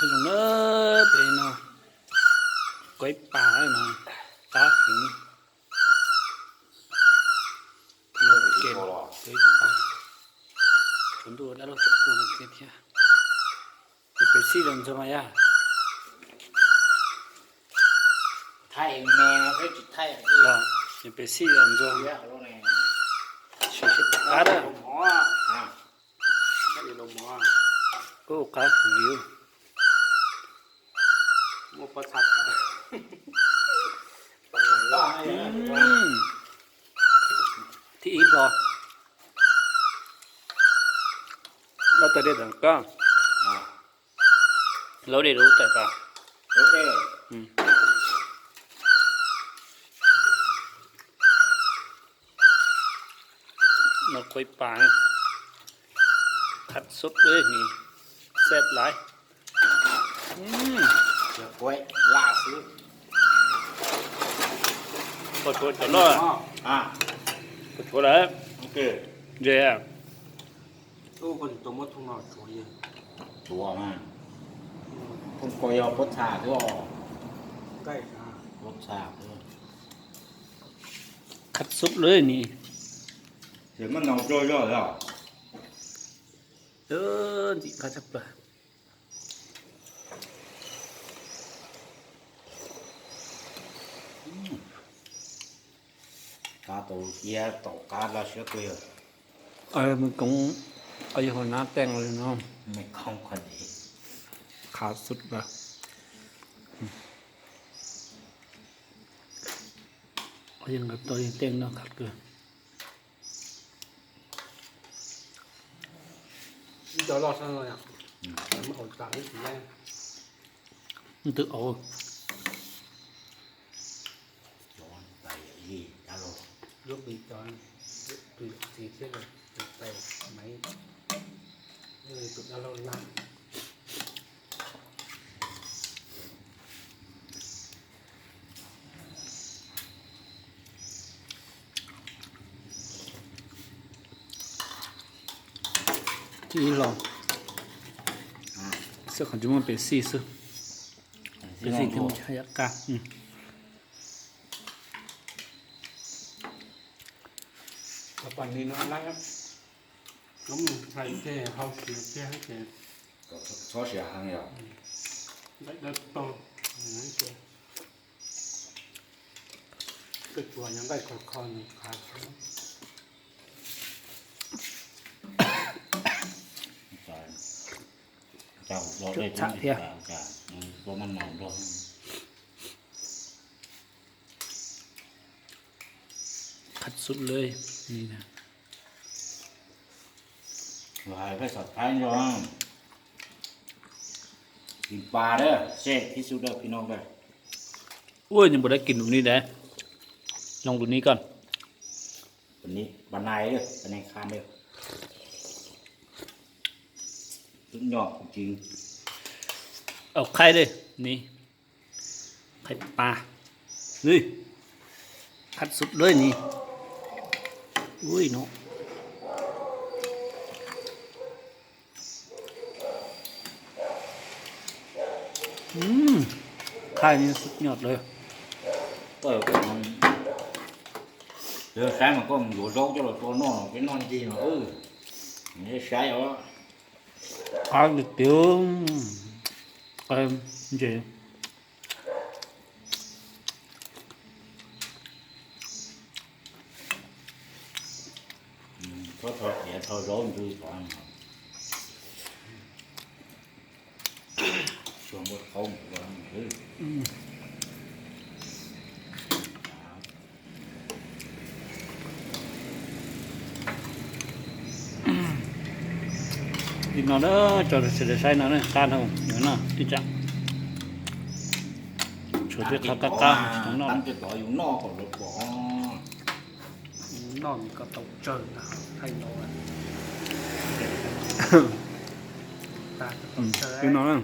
Peb zoo na, peb no, kuaib pas no, qab heev. Peb pas, tsaus ntuj dab laug tseem kuj no kiag thiab. Ces peb xij los ntxuag mas yog. Ces peb xij los ntxuag. Sim seb qab dab. Ub, qab heev li. Thib ib hlo. Lawv tais dej tawm koj. Lawv dej lub tais tas. No kuaib pas, qab xub li ni, xeb laiv. Kuaib laj xwb. Koj tshuav cov loj, koj tshuav lawm. Ntshe. Ub, koj tsis tau muab thooj no tshuav yog. Tshuav mas. Thooj ko yog pob txha xwb os. Pob txha xwb. Qab xub li ni. Ces muab ntaus tso zog os. Ntxim qab tshaj plaws. Qab tau iab tau qab laj siab kawg. Me koob, yog hauv nab teej li no, me koob qhov, qab xub lawm. Yog nkawd tau yog teej no qab kawg. Ib co loj xwb no, muab hau tas ib tsis laib. Twb au. Lub npe cov tus txiv thiab tus tais Maiv, tus dab laug Laj. Thib ib hlo. Xwb qhov tsis muaj pes xij xwb. Pes xij thiab muaj yam qab. Txhob siav heev yom. Koj tsuas yog nqaij khov kho nws qab. Tsam thiab. Qab xub li ni. Los hais peb xav thaib nrog, kis pas dab, seb kib xub dab phi no dab. Ua nws npaum dab kis num ni dab, zoo tus ni koj. Tus ni pas nais, pas nais kha dab. Tus nyom kuv tsis, au qhaib dab ni. Qhaib pas. Qhaib xub dab ni. Ui no. Qhaib ni xub nyom dab. Saib mas koj mus yuav zaub coj los tso noj no peb noj ncig no. Saib os. Qab tiag tiag. Ntses. Txhob rho tiav rho zaub ntws tod. Li no na, tso sawv daws saib no na, qab no, no ib tsam tshuav tej qhov qab qab no. Noj ko tau tsawg ntag, thaij no. Li no na.